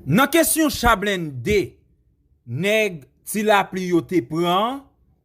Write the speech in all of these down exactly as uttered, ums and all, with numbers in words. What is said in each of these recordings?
Nan kesyon cha blende nèg Ti Lapli yo te pran an,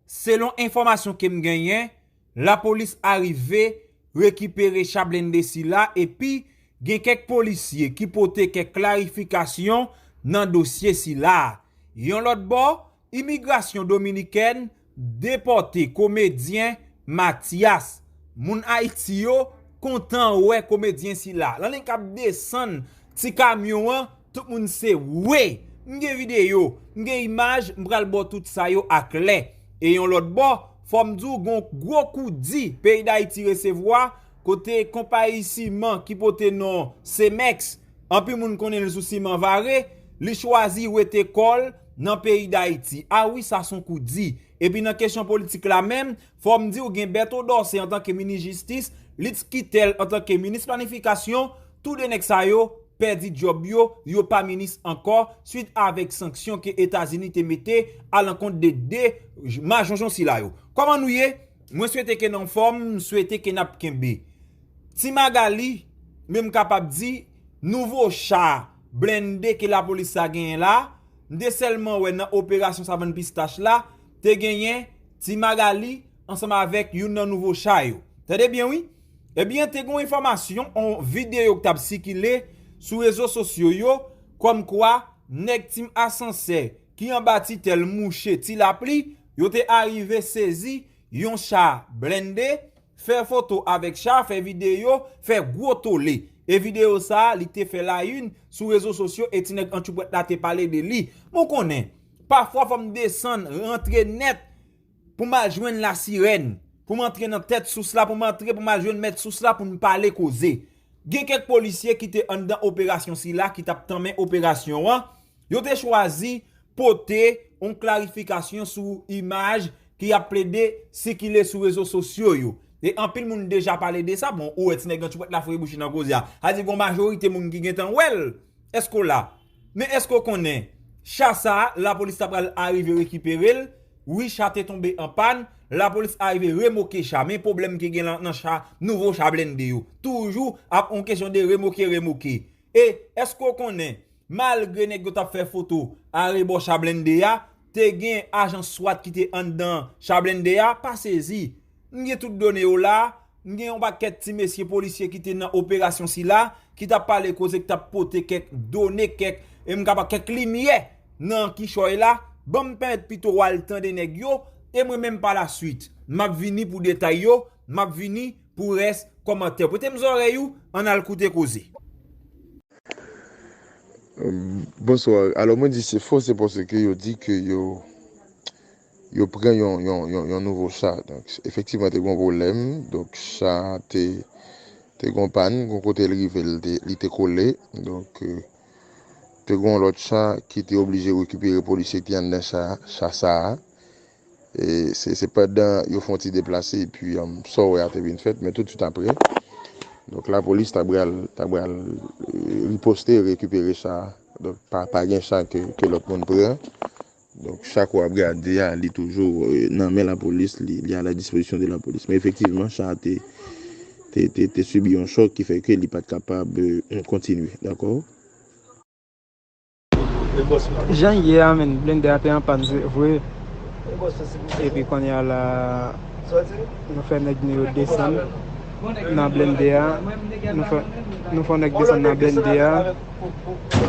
selon enfòmasyon ke m genyen, lapolis arive rekipere cha blende sila epi gen kèk polisye ki pote kèk klarifikasyon nan dosye sila. Yon lòt bò, imigrasyon dominikèn depòte komedyen Mathias. Moun Ayiti yo kontan wè komedyen sila. Nan lè k ap desann ti kamyon an, tout moun se wi. M gen videyo, m gen imaj, m pral ba w tout sa yo aklè. E yon lòt bò, fò m di w gen yon gwo koudi peyi Dayiti resevwa, kote konpayi siman ki pote non Cemex, anpil moun konnen l sou siman Vare, li chwazi wete kò l nan peyi Dayiti. A wi, sa s on koudi. Epi nan kesyon politik la menm, fò m di w gen Berto Dorcé antanke minis jistis, Litz Quitel antanke minis planifikasyon, tou de nèg sa yo pèdi djòb yo, yo pa minis ankò, swit avèk sanksyon ke Etazini te mete alankont de de majonjon sila yo. Kòman nou ye? Mwen swete ke n anfòm, m swete ke n ap kenbe. Ti Magali, men m kapab di, nouvo cha blende ke lapolis sa genyen la, m te sèlman wè nan operasyon Savann Pistach la, te genyen Ti Magali ansanm avèk youn nan nouvo cha yo. Tande byen wi. Ebyen, te gen yon enfòmasyon, yon videyo ki t ap sikile sou rezo sosyo yo, kòmkwa nèg Team Asansè ki anba titèl mouche Ti Lapli, yo te arive sezi yon cha blende, fè foto avèk cha, fè videyo, fè gwo tole. E videyo sa a, li te fè la une sou rezo sosyo e ti nèg Antyoupwèt la te pale de li. Men w konnen, pafwa fò m desann, rantre nèt pou m al jwenn lasirèn, pou m antre nan tèt sous la, pou m antre, pou m al jwenn mèt sous la, pou n pale koze. Gen kèk polisye ki te anndan operasyon sila, ki t ap tanmen operasyon an, yo te chwazi pote yon klarifikasyon sou imaj ki ap plede sikile sou rezo sosyo yo. E anpil moun deja pale de sa. Bon, ou wè ti nèg Antyoupwèt la foure bouch li nan koze a. Sa di gen yon majorite moun ki gentan wè l. Èske w la? Men èske w konnen, cha sa a, lapolis ta pral arive rekipere l? Wi, cha te tonbe an pàn, lapolis arive remoke cha. Men pwoblèm ki gen lan, nan cha, nouvo cha blende yo. Toujou ap yon kesyon de remoke, remoke. E èske w konnen, malgre nèg yo t ap fè foto arebò cha blende a, te gen ajan swat ki te anndan cha blende a, pa sezi. M gen tout done yo la, m gen yon pakèt ti mesye polisye ki te nan operasyon sila, ki t ap pale koze, ki t ap pote kèk done, kèk, e m kapab, kèk limyè nan kichòy la. Ban m pèmèt pito w al tande nèg yo, e mwen menm pa laswit, m ap vini pou detay yo, m ap vini pou rès kòmantè. Prete m zòrèy ou, ann al koute koze. Bonswa. Alò, mwen di se fo, se paske yo di ke yo, yo pran yon, yon, yon, yon nouvo cha. Donk, efektivman, te gen yon pwoblèm. Donk, cha a te, te gen yon pàn, gen yon kote l rive, l te, li te kole. Donk, euh, te gen yon lòt cha ki te oblije rekipere polisye ki te anndan cha, cha sa a. E se, se pandan yo fè yon ti deplase, epi, um, sa w wè a te vin fèt, men toutswit apre, donk, lapolis ta pral, ta pral, euh, riposte, rekipere cha a. Donk, pa, pa gen cha ke, ke lòt moun pran. Donk, cha ke w ap gade a, li toujou, euh, nan men lapolis, li, li a la dispozisyon de lapolis. Men efektivman, cha a te, te, te, te sibi yon chòk ki fè ke li pa t kapab, euh, kontinye, dakò? Jan ye a menm, blende a te an pàn se vre. Epi kounye a la, nou fè nèg nou yo desann nan blende a. Nou fè, nou fè yon nèg desann nan blende a.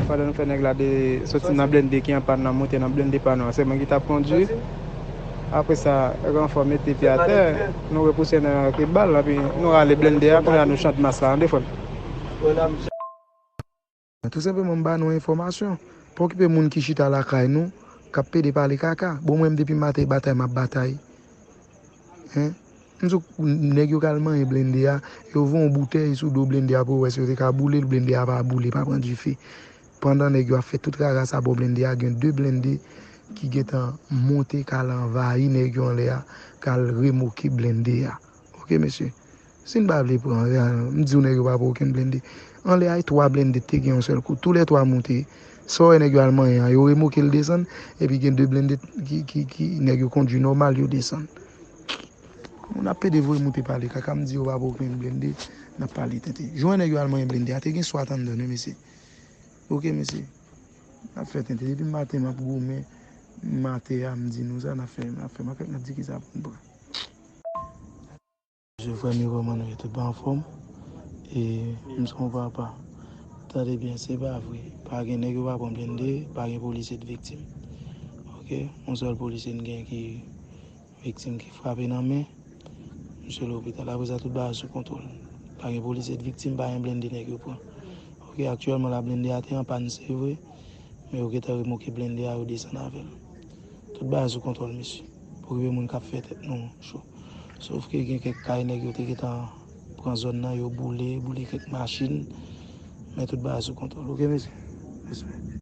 Pandan nou fè nèg la de, soti nan blende ki an pàn nan, monte nan blende pa nou an, se mwen ki t ap kondui. Apre sa, ranfò mete pye atè, nou repouse nèg la ak bal, epi nou rale blende a, kounye a nou chante mas la an de fwa. Tou senpleman m ba nou enfòmasyon. Pa okipe moun ki chita lakay nou, k ap pede pale kaka. Bon mwen menm depi maten e batay m ap batay. Hen? M di w nèg yo k al manyen blende a, yo voye yon boutèy sou do blende a pou yo wè si yo te ka boule l, blende a pa boule, pa pran dife. Pandan nèg yo ap fè tout rara sa bò blende a, gen de blende ki gentan monte k al anvayi nèg yo anlè a, k al remoke blende a. Oke mesye. Si n pa vle pran, m di w nèg yo pa pran okenn blende. Anlè a e twa blende t te gen yon sèl kou. Toulètwa moute. Sa w wè nèg yo al manyen an, yo remoke l desann, epi gen de blende ki, ki, ki nèg yo kondui nòmal, yo desann. Moun ap pede voye moute pale kaka, m di yo pa pran okenn blende, n ap pale tenten. Jan w wè nèg yo al manyen blende a, te gen swat anndan l wi mesye. Oke mesye. N ap fè tenten. Depi maten m ap goumen, maten a m di nou sa, n ap fè, n ap fè makak, n ap di ki sa pou n pran. Mesye, frè m yo, kòman nou ye? Tout pa anfòm? E m se yon papa. Tande byen, se pa vre. Pa gen nèg yo pa pran blende, pa gen polisye t viktim. Oke? Yon sèl polisye n gen ki viktim ki frape nan men. Misye lopital. Apre sa, tout bagay sou kontwòl. Pa gen polisye t viktim, pa gen blende nèg yo pran. Oke, aktyèlman la, blende a te an pàn, se vre. Men yo gentan remoke blende a, yo desann avè l. Tout bagay sou kontwòl, mesye. Pou rive moun k ap fè tèt nou cho. Sof ke gen kèk kay nèg yo te gentan pran zòn nan, yo boule, boule kèk machin. Men tout bagay sou kontwòl. Oke, mesye? Respè.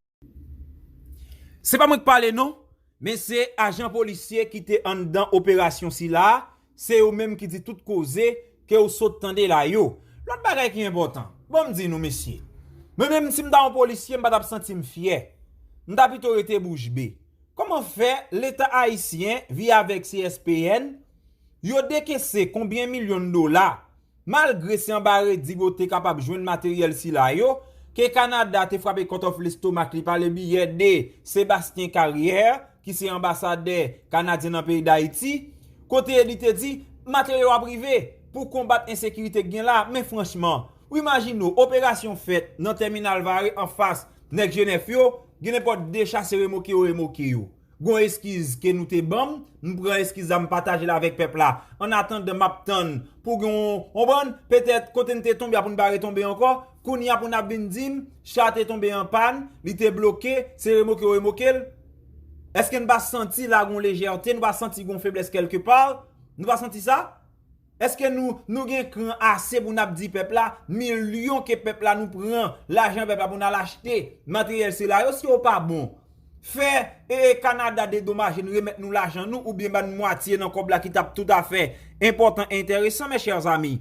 Se pa mwen k pale non, men se ajan polisye ki te anndan operasyon sila a, se yo menm ki di tout koze ke w sot tande la yo. Lòt bagay ki enpòtan, ban m di nou mesye, mwen menm si m ta yon polisye m pa t ap santi m fyè, m ta pito rete bouch be. Kòman fè Leta ayisyen via avèk C S P N yo dekese konbyen milyon dola malgre se anba redi yo te kapab jwenn materyèl sila yo, ke Kanada te frape cut off lestomak li pa le biyè de Sébastien Carrière, ki se anbasadè kanadyen nan peyi Dayiti, kote li te di, materyèl yo ap rive pou konbat ensekirite k gen la, men franchman, w imajine w, operasyon fèt nan tèminal Vare anfas nèg G nèf yo, gen nenpòt de chase remoke yo remoke yo. Gon eskiz ke nou te ban m, m pran eskiz la m pataje l avèk pèp la. Annatandan m ap tann pou gen yon, konprann, petèt kote n te tonbe a pou n pa retonbe ankò, kounye a pou n ap vin di m, cha te tonbe an pàn, li te bloke, se remoke yo remoke l. Èske n pa santi la gon lejète, nou pa santi gon feblès kèlkepa? Nou pa santi sa? Èske nou, nou gen kran ase pou n ap di pèp la, milyon ke pèp la nou pran, lajan pèp la pou n al achte materyèl sila yo, si yo pa bon, fè e, e Kanada dedomaje n, remèt nou lajan nou, oubyen ban n mwatye nan kòb la ki t ap toutafè enpòtan e enteresan, mes chers amis.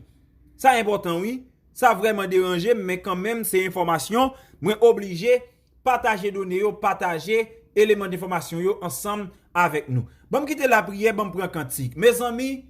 Sa enpòtan wi. Sa vrèman deranje m, men kanmenm se enfòmasyon, mwen oblije pataje done yo, pataje eleman denfòmasyon yo ansanm avèk nou. Ban m kite lapriyè, ban m pran kantik. Mezanmi,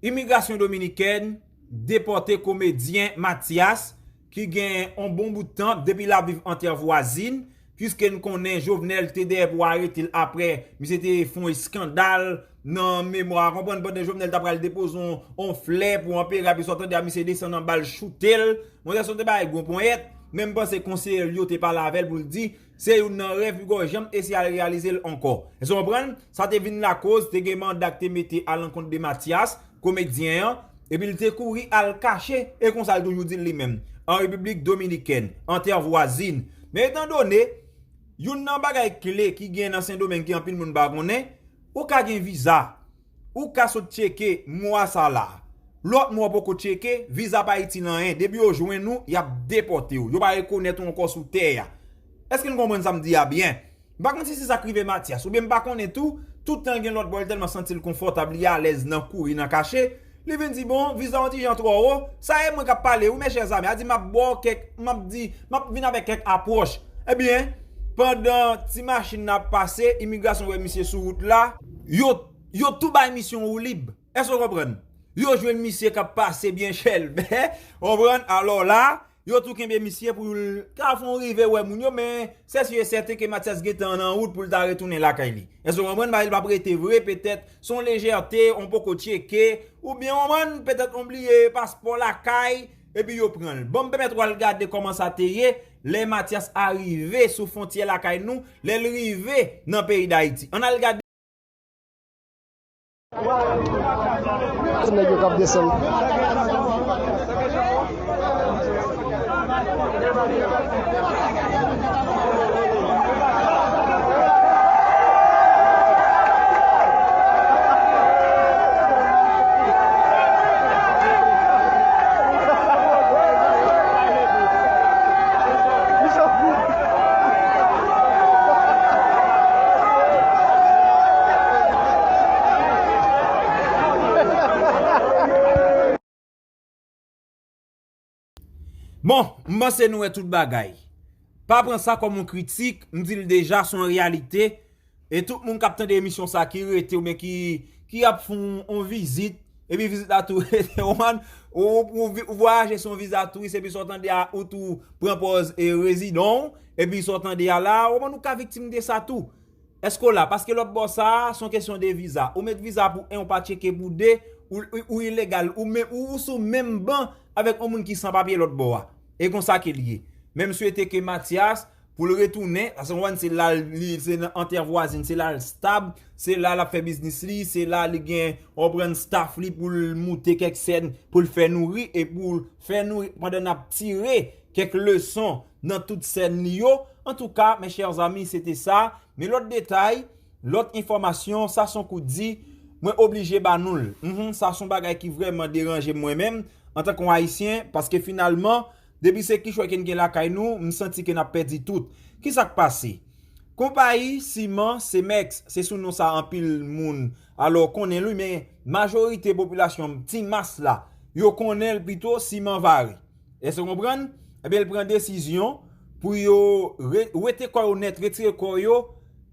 imigrasyon dominikèn depòte komedyen Mathias ki gen yon bon bout tan depi l ap viv an tè vwazin, piske n konnen Jovenel te dèyè pou arete l apre misye te fè yon eskandal nan memwa, konprann, pandan Jovenel ta pral depoze yon, yon flè pou anpera, epi sa w tande a misye desann anba l choute l. Monchè, se yon bagay gwo ponyèt, men m panse konseye l yo te pale avè l pou l di, se youn nan rèv Hugo janm eseye al reyalize l ankò. Èske w konprann? Sa te vin lakoz, te gen manda k te mete alankont de Mathias, komedyen an, epi l te kouri al kache, e konsa l toujou di l li menm, an Repiblik Dominikèn, an tè vwazin. Men etandone, youn nan bagay kle ki gen nan Sendomeng ke anpil moun pa konnen, ou ka gen viza, ou ka sot tcheke mwa sa la. Lòt mwa w poko tcheke, viza pa itil anyen. Depi yo jwenn ou, y ap depòte w. Yo pa rekonèt ou ankò sou tè a. Èske n konprann sa m di a byen? M pa konn si se sa k rive Mathias, oubyen m pa konnen tou, tout tan l gen lòt bò, l tèlman santi l konfòtab, li alèz nan kouri, nan kache, li vin di, bon, viza yon ti jan twò wo, sa e mwen k ap pale wi, mes chers amis, a di m ap ba w kèk, m ap di, m ap vin avèk kèk apwòch. Ebyen, pandan ti machin nan ap pase, imigrasyon wè misye sou wout la, yo, yo tou bay misye yon woulib. Èske w konprann? Yo jwenn misye k ap pase byen chèlbè, konprann? Alò la, yo tou kenbe misye pou l ka fè yon rive wè moun yo, men se si e sèten ke Mathias gentan nan wout pou l ta retounen lakay li. Èske w konprann? Paske l p ap rete vre, petèt, se yon lejète, yon poko tcheke, oubyen, w konprann, petèt, yon bliye paspò lakay, epi yo pran l. Ban m pèmèt w al gade kòman sa te ye, lè Mathias arive sou fwontyè lakay nou, lè l rive nan peyi Dayiti. Ann al gade. Nèg yo k ap desann. Bon, m panse nou wè tout bagay. Pa pran sa kòm yon kritik, m di l deja, se yon reyalite. E tout moun k ap tande emisyon sa ki rete oubyen ki, ki ap fè yon, yon vizit, Epi vizit la tou, ou konprann, ou, ou, ou vwayaje sou yon viza touris, epi sa w tande a, ou tou pran pòz e rezidan w, epi sa w tande a la, ou konprann, ou ka viktim de sa tou. Èske w la? Paske lòt bò sa a, se yon kesyon de viza. Ou met viza pou en, ou pa tcheke pou de, ou, ou, ou ilegal, ou, men, ou, ou sou menm ban avèk yon moun ki san papye lòt bò a. E konsa ke l ye. Men m swete ke Mathias, pou l retounen, paske w konprann se la li, se nan antè vwazin, se la l stab, se la l ap fè biznis li, se la li gen, w konprann, staff li pou l moute kèk sèn, pou l fè nou ri e pou l fè nou ri pandan n ap tire kèk leson nan tout sèn li yo. Antouka, mes chers amis, se te sa. Men lòt detay, lòt enfòmasyon, sa se yon kou di, mwen oblije ba nou l. Mhm, sa se yon bagay ki vrèman deranje m mwen menm, antanke yon Ayisyen, paske finalman, depi se kichòy ke n gen lakay nou, m santi ke n ap pèdi tout. Kisa k pase? Konpayi siman Cemex, se sou non sa anpil moun alò konnen l wi, men majorite popilasyon ti mas la, yo konnen l pito Siman Vare. Èske w konprann? Ebyen, l pran desizyon pou yo re-, wete kò yo nèt, retire kò yo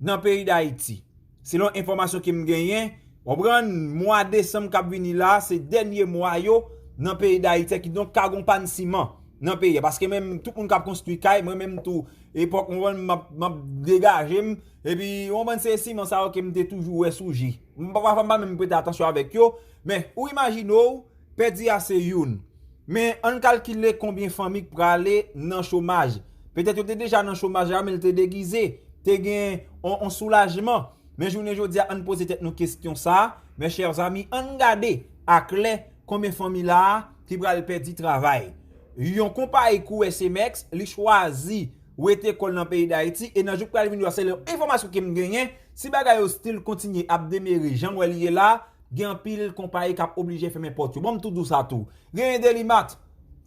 nan peyi Dayiti. Selon enfòmasyon ke m genyen, w konprann, mwa desanm k ap vini la, se dènye mwa yo nan peyi Dayiti, kidonk ka gon pàn siman nan peyi a. Paske menm tout moun k ap konstwi kay, mwen menm tou, epòk, w konprann, m ap, m ap degaje m, epi, w konprann, se siman sa yo ke m te toujou wè sou je. M pa, pafwa, m pa menm prete atansyon avèk yo, men ou imajine w, pèdi a se youn. Men ann kalkile konbyen fanmi k prale nan chomaj. Petèt yo te deja nan chomaj la, men l te degize, te gen on, on soulajman. Men jounen jodi a, ann poze tèt nou kesyon sa a, mes chers amis, ann gade aklè konbyen fanmi la a ki pral pèdi travay. Yon konpayi kou Cemex, li chwazi wete kò l nan peyi Dayiti, e nan jou k pral vini yo a, selon enfòmasyon ke m genyen, si bagay yo still kontinye ap demere jan m wè li ye la, gen anpil konpayi k ap oblije fèmen pòt yo. Bon, m tou di w sa tou. Genyen Delimat,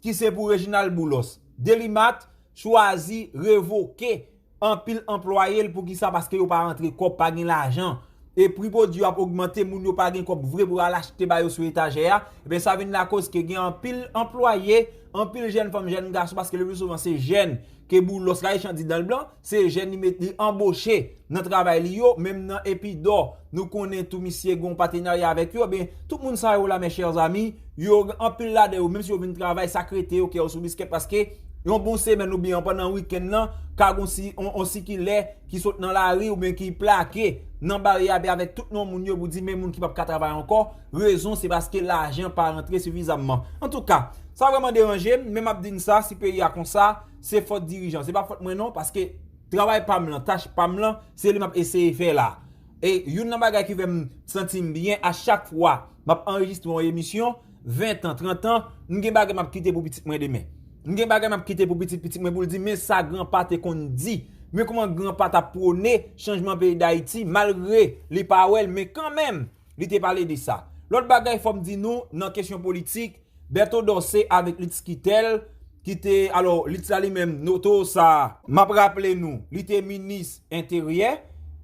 ki se pou Reginald Boulos. Delimat chwazi revoke anpil anplwaye l. Poukisa? Paske yo pa rantre kòb, pa gen lajan. E pri pwodui yo ap ogmante, moun yo pa gen kòb vre pou al achte ba yo sou etajè a. Ebyen, sa vin lakoz ke gen anpil anplwaye, anpil jèn fanm, jèn gason, paske le pli souvan se jèn ke Boulos, Rayi Chan di dan l blan, se jèn li met, li anboche nan travay li yo, menm nan Epidò, nou konnen tou misye gen yon patenarya avèk yo, ebyen, tout moun sa yo la, mes chers amis, yo, anpil ladan yo, menm si yo vin travay, sa k rete yo, kè yo sou biskèt, paske yon bon semèn oubyen pandan wikenn nan, ka gon si, on, on sikilè ki sot nan lari oubyen ki plake nan baryè a avèk tout non moun yo pou di men moun ki p ap ka travay ankò, rezon se paske lajan pa rantre sifizamman. Antouka, sa vrèman deranje m, men m ap di n sa, si peyi a konsa, se fòt dirijan. Se pa fòt mwen non, paske travay pa m lan, tach pa m lan, se li m ap eseye fè la. E youn nan bagay ki fè m santi m byen a chak fwa m ap anrejistre yon emisyon, ven tan, trant an, m gen bagay m ap kite pou pitit mwen demen. M gen bagay m ap kite pou pitit pitit mwen pou l di, men sa granpa te konn di. Men kòman granpa t ap pwone chanjman peyi Dayiti, malgre li pa wè l, men kanmenm, li te pale de sa. Lòt bagay, fò m di nou, nan kesyon politik, Berto Dorcé avèk Lutz Quitel, ki te, alò, Lutz la li menm, noto sa, m ap raple nou, li te minis enteryè,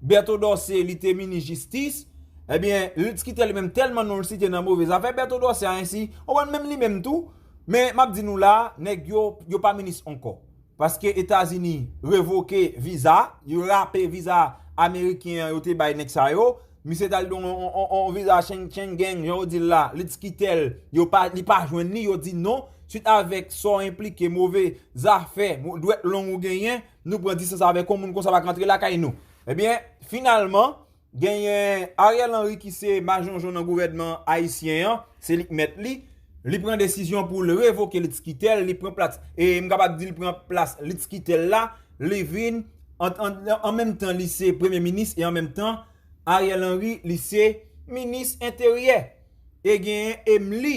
Berto Dorcé, li te minis jistis, ebyen, Lutz Quitel li menm, tèlman non l site nan move zafè, Berto Dorcé a ensi, ou konprann, menm li menm tou, men m ap di nou la, nèg yo, yo pa minis ankò. Paske Etazini revoke viza, yo rape viza ameriken an yo te bay nèg sa yo. Misye t al don on, on, on, on viza Shen-, Schengen, jan yo di l la, Lutz Quitel, yo pa, li pa jwenn li, yo di non. Swit avèk sa w enplike, move zafè, mo-, dwèt long ou genyen, nou pran distans avèk yon moun konsa pa ka antre lakay nou. Ebyen, finalman, genyen Ariel Henry ki se majonjon nan gouvènman ayisyen an, se li k mèt li. Li pran desizyon pou l revoke Lutz Quitel, li pran plas, e m kapab di l pran plas Lutz Quitel la, li vin, an, an, an menm tan li se premye minis e an menm tan Ariel Henry li se minis enteryè. E genyen Emily,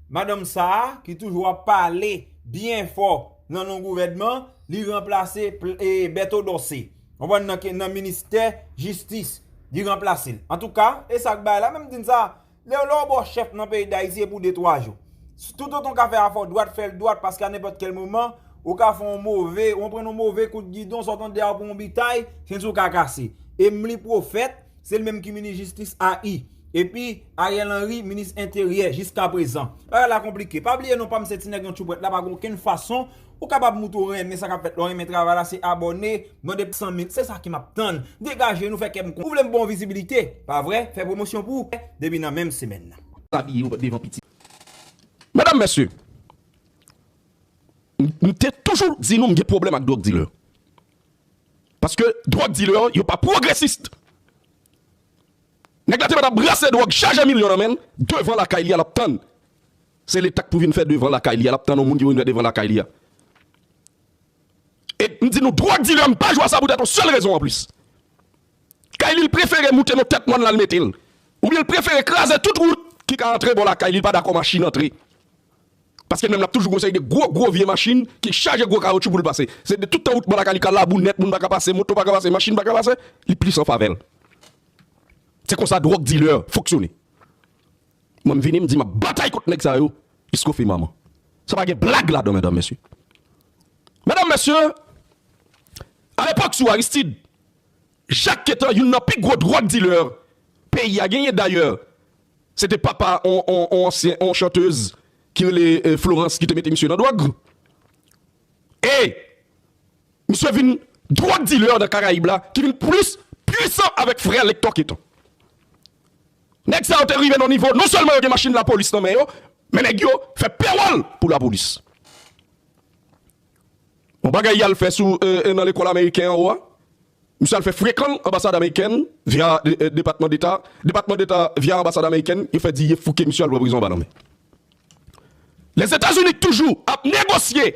madanm sa a, ki toujou ap pale byen fò nan non gouvènman, li ranplase pl-, e, Berto Dorcé. Konprann nan ke, nan ministè jistis, li ranplase l. Antouka, e sa k bay la, men m di n sa, lè, lè w ba w chèf nan peyi Dayiti, e pou de twa jou. Toutotan w ka fè afè w dwat, fè l dwat, paske a nenpòt kèl moman, ou ka fè yon move, ou pran yon move kout gidon, sa w tande a, ou pran yon bitay, senti w ka kase. Emily Prophète, se li menm ki minis jistis a i. Epi, Ariel Henry, minis enteryè, jiskaprezan. Bagay la konplike. Pa bliye non, pa m se ti nèg nan tchoupwèt la, pa gen okenn fason ou kapab moutre w renmen sa k ap fèt la, w renmen travay la, se abòne, mande san mil, se sa ki m ap tann. Degaje nou, fè kè m kontan. Ou vle m ba w vizibilite, pa vre? Fè pwomosyon pou ou depi nan menm semèn nan. abiye yo devan pitit. Medam, mesye, m, m te toujou di nou m gen pwoblèm ak drug dealer. Paske drug dealer yo pa pwogresis. Nèg la te mèt ap brase dròg chaje milyon nan men l, devan lakay li a l ap tann. Se Leta k pou vin fè devan lakay li a, l ap tann yon moun ki pou vin fè devan lakay li a. E m di nou, drug dealer, m pa jwe a sa poutèt yon sèl rezon anplis. Kay li, l prefere moute nan tèt mòn la, l mete l. Oubyen l prefere kraze tout wout ki ka antre bò lakay li, l pa dakò machin antre. Paske l menm l ap toujou gon seri de gwo, gwo vye machin ki chaje gwo kawotchou pou l pase. Se de tout tan wout bò lakay li ka labou nèt, moun pa ka pase, moto pa ka pase, machin pa ka pase, li plis an favè l. Se konsa drug dealer fonksyone. Mwen, m vini, m di m ap batay kont nèg sa yo, jiskofe manman. Sa pa gen blag ladan, medam, mesye. Medam, mesye, alepòk sou Aristide, Jacques Quentin, youn nan pi gwo drug dealer peyi a genyen, dayè, se te papa on, on, on ansyen, on chantez ki rele, eh, Florence ki te mete misye nan dwòg. E misye vin drug dealer nan Karayib la, ki vin plis pwisan avèk frè l Hector Quentin. Nèg sa yo te rive nan nivo, non sèlman yo gen machin lapolis nan men yo, men nèg yo fè pewòl pou lapolis. Yon bagay y al fè sou, eh, eh, nan lekòl ameriken anwo a. Misye al fè frekan anbasad amerikèn via, eh, eh, Depatman Deta. Depatman Deta via anbasad amerikèn, yo fè di ye fouke misye al pran prizon anba lanmè. Lèzetazini k toujou ap negosye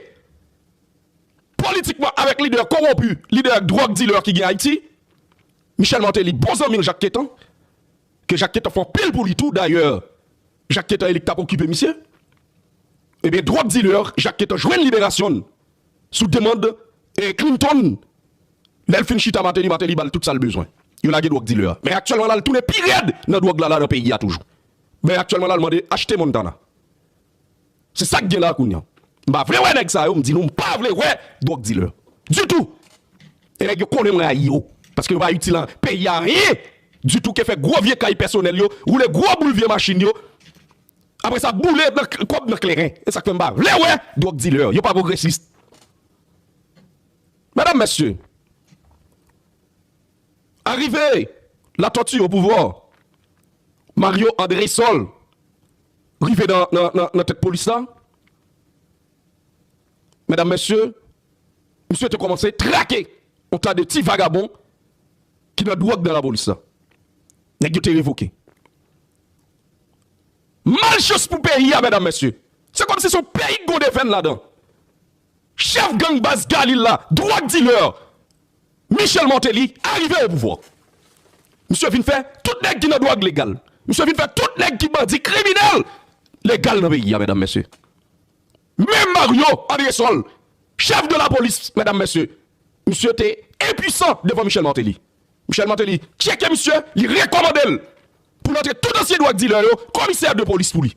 politikman avèk lidè kowonpi, lidè drug dealer ki gen Ayiti. Michel Martelly, bon zanmi l Jacques Quentin, ke Jacques Quentin fè anpil pou li tou, dayè, Jacques Quentin e li k t ap okipe misye. Ebyen, drug dealer, Jacques Quentin jwenn liberasyon l sou demann, eh, Clinton. Lè l fin chita Martelly, Martelly ba l tout sa l bezwen. Yo lage drug dealer a. Men aktyèlman la, l tounen pi rèd nan dròg la, la nan peyi a toujou. Men aktyèlman la, l mande achte Montana. Se sa k gen la kounye a. M pa vle wè nèg sa yo, m di nou, m pa vle wè drug dealer. Ditou. E nèg yo konnen m rayi yo. Paske yo pa itil an peyi a anyen ditou ke fè gwo vye kay pèsonèl yo, woule gwo boul vye machin yo. Apre sa, boule nan k-, kòb nan kleren. E sa k fè m pa vle wè drug dealer. Yo pa pwogresis. Medam, mesye, arive Latortue o pouvwa, Mario Andrésol rive nan, nan, nan, nan tèt polis la. Medam, mesye, misye te kòmanse trake yon ta de ti vagabon ki nan dwòg nan lapolis la. Nèg yo te revoke. Malchans pou peyi a, medam, mesye. Se kòmsi se yon peyi k gon defèn ladan. Chèf gang baz Galil la, drug dealer, Michel Martelly, arive o pouvwa. Misye vin fè tout nèg ki nan dwòg legal. Misye vin fè tout nèg ki bandi kriminèl legal nan peyi a, medam, mesye. Menm Mario Andrésol, chèf de lapolis, medam, mesye, misye te enpwisan devan Michel Martelly. Michel Martelly tcheke misye, li rekòmande l pou l antre tout ansyen drug dealer yo, komisè de polis pou li.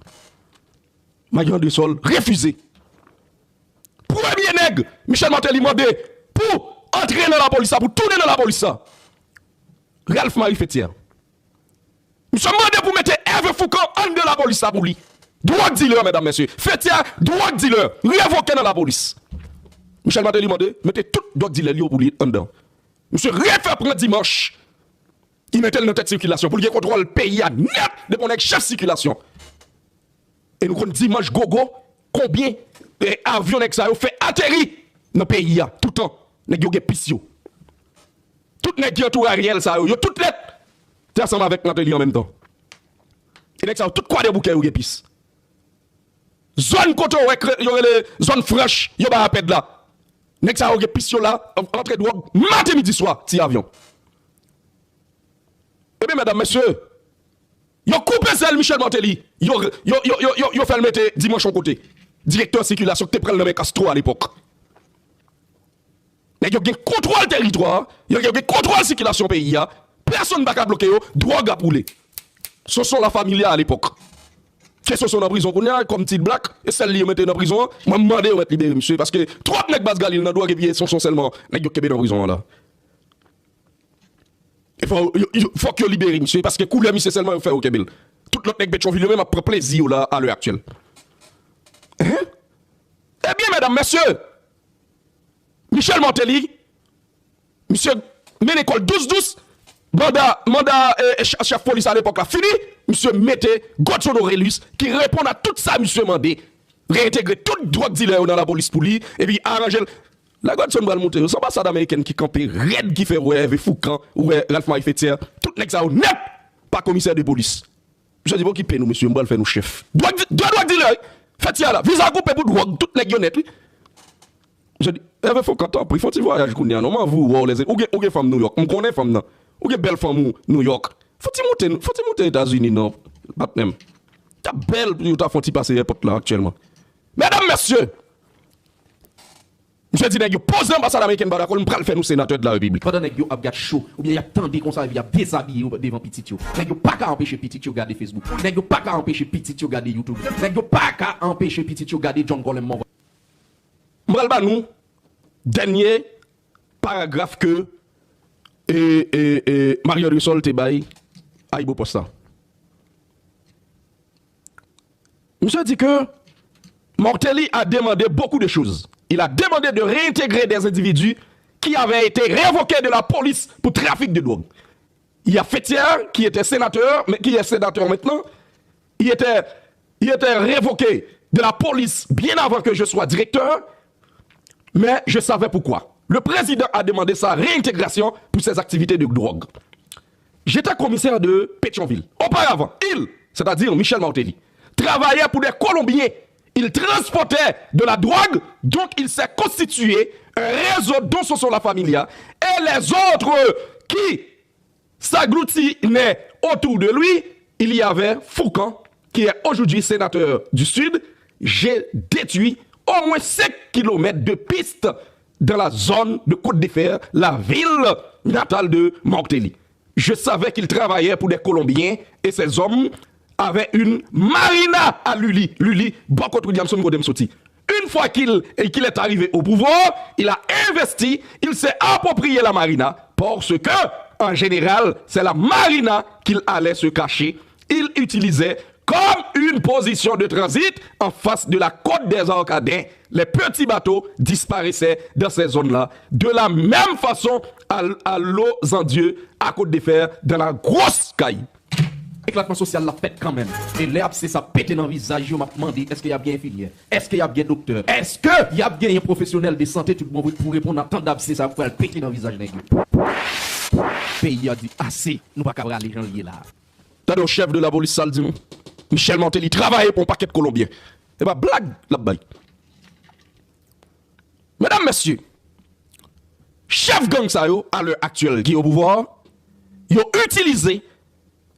Mario Andrésol refize. Premye nèg Michel Martelly mande pou antre nan lapolis la, pou tounen nan lapolis la, Ralph Marie Fétière. Misye mande pou mete Hervé Fourcand anndan lapolis la pou li. Drug dealer, medam, mesye. Fétière, drug dealer. Revoke nan lapolis. Michel Martelly mande, mete tout drug dealer li yo pou li anndan. Misye refè pran Dimanche. Li mete l nan tèt sikilasyon. Pou l gen kontwòl peyi a nèt, depi yon nèg chèf sikilasyon. E nou konn Dimanche Gogo, konbyen, eh, avyon nèg sa yo fè ateri nan peyi a, toutan. Nèg yo gen pis yo. Tout nèg ki antoure Ariel sa yo, yo tout nèt te ansanm avèk Martelly an menm tan. E nèg sa yo tout Kwadèboukè yo gen pis. Zòn kote yo wè kre-, yo rele zòn franch, yo bay apèd la. Nèg sa yo gen pis yo la, antre dwòg maten, midi, swa, ti avyon. Ebyen, medam, mesye, yo koupe zèl Michel Martelly. Yo, yo, yo, yo, yo, yo fè l mete Dimanche yon kote. Direktè sikilasyon ki te pran l nan men Castro alepòk. Nèg yo gen kontwòl teritwa a, yo, yo gen kontwòl sikilasyon peyi a. Pèsonn pa ka bloke yo, dwòg ap woule. Sonson La Familia alepòk. Ke Sonson nan prizon kounye a, kòm Ti Black, e sèl li yo mete nan prizon an. Mwen, m mande yo mèt libere misye, paske twòp nèg baz Galil nan dwòg, epi e Sonson sèlman nèg yo kenbe nan prizon an la. E fò, yo, yo, fòk yo libere misye, paske koulè misye sèlman yo fè yo kenbe l. Tout lòt nèg Petyonvil yo menm ap pran plezi yo la, a lè aktyèl. Hein? Ebyen, medam, mesye, Michel Martelly, misye mennen kò l dous dous, manda, manda e, e, ch- chèf polis alepòk la fini, misye mete Godson Orelus ki reponn a tout sa misye mande. Reyentegre tout dwòg dilè yo nan lapolis pou li, epi aranje l. Lè Godson pral monte yo, se anbasad amerikèn ki kanpe rèd ki fè wè Hervé Fourcand, ou wè Ralph Marie Fétière, tout nèg sa yo nèt pa komisè de polis. Misye di, "Bon, okipe nou, mesye, m pral fè nou chèf." Dwòg, di- de dwòg dilè, wi. Fétière la, viza koupe pou dwòg, tout nèg yo nèt, wi. Misye di, "Hervé Fourcand, tanpri, fè yon ti vwayaj kounye a, non, m anvi wè w, lèzanmi. Ou gen, ou gen fanm Nouyòk, m konnen fanm nan. Ou gen bèl fanm ou Nouyòk. Fè ti moute, fè ti moute Etazini, non, patnè m." Ta bèl pou yo ta fè yon ti pase èpòt la aktyèlman. Medam, mesye, misye di nèg yo poze anbasad amerikèn pa dakò, m pral fè nou senatè de la repiblik. Pandan nèg yo ap gad show, oubyen y ap tande konsa, epi y ap dezabiye yo devan pitit yo. Nèg yo pa ka anpeche pitit yo gade Facebook. Nèg yo pa ka anpeche pitit yo gade YouTube. Nèg yo pa ka anpeche pitit yo gade John Colem Morvan. M pral ba nou dènye paragraf ke e, e, e, Mario André Sol te bay Ayibopost la. Misye di ke Martelly a demandé beaucoup de choses. Il a demandé de réintégrer des individus qui avaient été révoqués de la police pour trafic de drogue. Il y a Fétière, qui était sénateur, mais qui est sénateur maintenant. Il était, il était révoqué de la police bien avant que je sois directeur, mais je savais pourquoi. Le président a demandé sa réintégration pour ses activités de drogue. J'étais commissaire de Pétion-Ville. Auparavant, il, c'est-à-dire Michel Martelly, travaillait pour des Colombiens. Il transportait de la drogue, donc il s'est constitué un réseau dont ce sont la familia et les autres qui s'agglutinaient autour de lui. Il y avait Fourcand, qui est aujourd'hui sénateur du Sud. J'ai détruit au moins cinq kilomètres de pistes dans la zone de Côte de Fer, la ville natale de Martelly. Je savais qu'il travaillait pour des Colombiens et ces hommes avaient une marina à Lili. Lili, bò kot Williamson kote m soti. Une fois qu'il et qu'il est arrivé au pouvoir, il a investi, il s'est approprié la marina parce que, en général, c'est la marina qu'il allait se cacher. Il utilisait comme une position de transit en face de la côte des Arcadins. Les petits bateaux disparaissaient dans ces zones-là. De la même façon, à, à Lozandye, à Côte de Fer, dans la grosse caille. Eklatman sosyal la fèt kanmenm. E lè abse sa pete nan vizaj yo, m ap mande, èske y ap gen enfimyè? Èske y ap gen doktè? Èske y ap genyen pwofesyonèl de sante tout bon vre pou reponn a tan dabse sa yo k pral pete nan vizaj nèg yo? Peyi a di ase, nou pa ka prale jan l ye la. Tande yon chèf de lapolis sa l di nou. Michel Martelly travay pou yon pakèt Kolonbyen. E pa blag l ap bay. Medam, mesye, chèf gang sa yo, a lè aktyèl, ki o pouvwa, yo itilize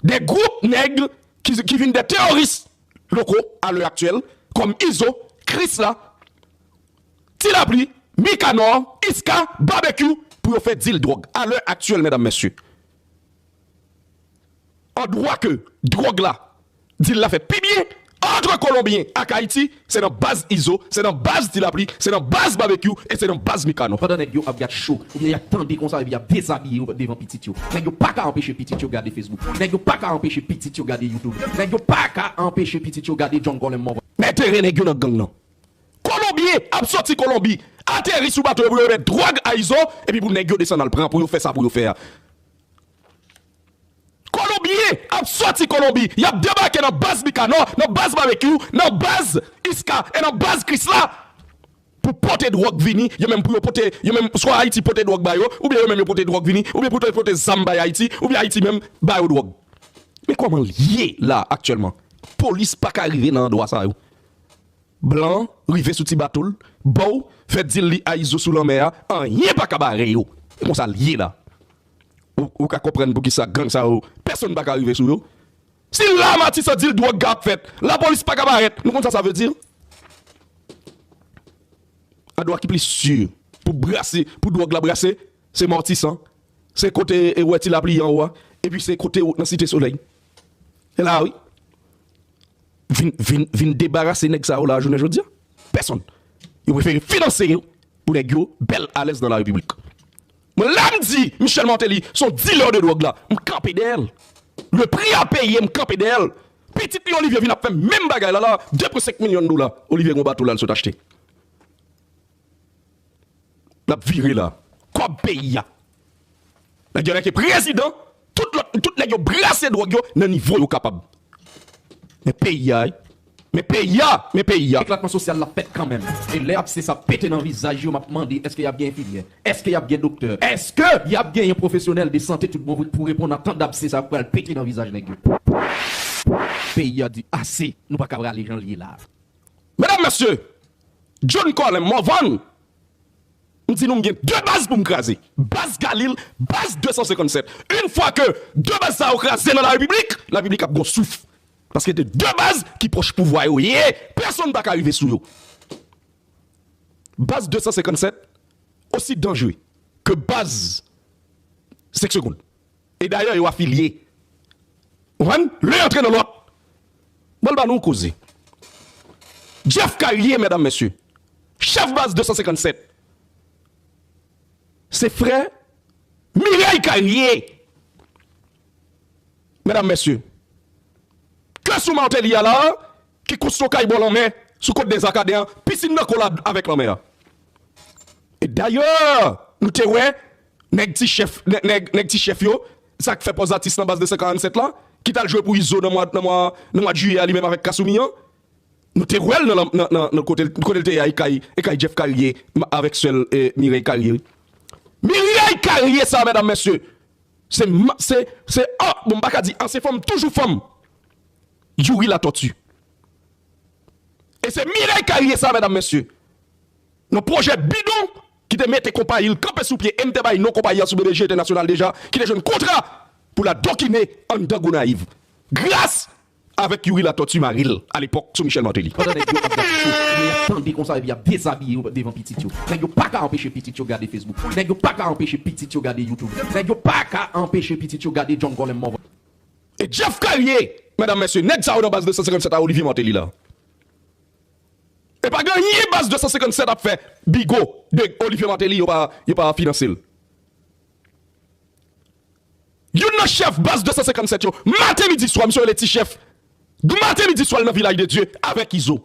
de gwoup nèg ki, ki vin de teyoris loko, a lè aktyèl, kòm Izo, Krisla, Ti Lapli, Mikanò, Iska, Babekyou, pou yo fè dil dwòg. A lè aktyèl, medam, mesye, andwa ke dwòg la, dil la fèt pi byen, antre Kolonbyen ak Ayiti, se nan baz Izo, se nan baz Ti Lapli, se nan baz Babekyou, e se nan baz Mikanò. Pandan nèg yo ap gad cho, oubyen y ap tande konsa, epi y ap dezabiye yo devan pitit yo. Nèg yo pa ka anpeche pitit yo gade Facebook. Nèg yo pa ka anpeche pitit yo gade YouTube. Nèg yo pa ka anpeche pitit yo gade John Colem Morvan. Mete nèg yo nan gang nan. Kolonbyen ap soti Kolonbi, ateri sou bato yo pou yo remèt dwòg a Izo, epi pou nèg yo desann al pran, pou yo fè sa pou yo fè a. Kolonbyen ap soti Kolonbi, y ap debake nan baz Mikanò, nan baz Babekyou, nan baz Iska, e nan baz Krisla, pou pote dwòg vini, yo menm pou yo pote, yo menm swa Ayiti pote dwòg ba yo, oubyen yo menm yo pote dwòg vini, oubyen pote, pote zam bay Ayiti, oubyen Ayiti menm ba yo dwòg. Men kòman l ye la aktyèlman? Polis pa ka rive nan andwa sa yo. Blan rive sou ti bato l, ba w, fè dil li a Izo sou lanmè a, anyen pa ka bare yo. E konsa l ye la. Ou, ou ka konprann poukisa gang sa yo, pèsonn pa ka rive sou yo. Si la Matisan dil dwòg ap fèt, lapolis pa ka parèt. Nou konn sa sa vle di? Andwa ki plis si pou brase, pou dwòg la brase, se Matisan. Se kote e wè Ti Lapli anwo a. Epi se kote nan Site Solèy. Se la wi. Vin, vin, vin debarase nèg sa yo la jounen jodi a. Pèsonn. Yo prefere finanse yo pou nèg yo bèl alèz nan la repiblik. Mwen la m di Michel Martelly se yon dilè de dwòg la. M kanpe dèyè l. Le prix à payer, m kanpe dèyè l. Pitit li Olivier vin ap fè menm bagay la la. De pwen senk milyon dola. Olivier gon bato la l sot achte. L ap vire la. Kòb peyi a. Nèg yo rete prezidan, Tout lòt, tout nèg yo brase dwòg yo nan nivo yo kapab. Men peyi a, wi. Men peyi a, men peyi a. Eklatman sosyal la fèt kanmenm. E lè abse sa pete nan vizaj yo, m ap mande, èske y ap gen enfimyè? Èske y ap gen doktè? Èske y ap genyen pwofesyonèl de sante tout bon vre pou reponn a tan d abse sa k pral pete nan vizaj nèg yo? Peyi a di ase, nou pa ka prale jan l ye la. Medam, mesye, John Colin Morvan, m di nou m gen de baz pou m kraze. Baz Galil, baz de san senkann sèt. Yon fwa ke de baz sa yo kraze nan larepiblik, larepiblik ap gon souf. Paske de, de baz ki pwòch pouvwa yo ye, pèsonn pa ka rive sou yo. Baz de san senkann sèt osi danjere ke baz senk segonn. E dayè, yo afilye. Ou konprann? Len antre nan lòt. Bon, l ba nou yon koze. Jeff Carrier, medam, mesye, chèf baz de san senkann sèt, se frè Mireille Carrier. Medam, mesye, ke sou Martelly a la, ki konstwi yon kay bò lanmè, sou Côte des Arcadins, pisin nan kolab avèk lanmè a. E dayè, nou te wè nèg ti chèf, nèg, nèg, nèg ti chèf yo, sa k fè pòz atis nan baz de san karannsenk la, ki t al jwe pou Izo nan mwa, nan mwa, nan mwa jiyè a, li menm avèk Kasumi an. Nou te wè l nan, nan, nan, nan kote, kote l te ye a, e kay, e kay Jeff Carrier, m-, avèk sè l, e, Mireille Carrier. Mireille Carrier sa, medam, mesye, se, ma-, se, se, oh, bon, m pa ka di ansyen fanm, toujou fanm Youri Latortue. E se Mireille Carrier sa, medam, mesye, nan pwojè bidon ki te mete konpayi l kanpe sou pye, e m te bay non konpayi a sou B B J Entènasyonal deja, ki te jwenn kontra pou l adokine anndan Gonayiv. Gras avèk Youri Latortue mari l alepòk sou Michel Martelly. Pandan nèg yo ap gate cho, y ap tande konsa epi y ap dezabiye yo devan pitit yo. Nèg yo pa ka anpeche pitit yo gade Facebook. Nèg yo pa ka anpeche pitit yo gade YouTube. Nèg yo pa ka anpeche pitit yo gade John Colin Morvan. E Jeff Carrier, medam, mesye, nèg sa yo nan baz de san senkann sèt a Olivier Martelly la. E pa gen anyen baz de san senkann sèt ap fè bigo de Olivier Martelly, yo pa, yo pa finanse l. Youn nan chèf baz de san senkann sèt yo, maten, midi, swa, misye rele ti chèf. Maten, midi, swa, l nan Vilaj de Dye avèk Izo.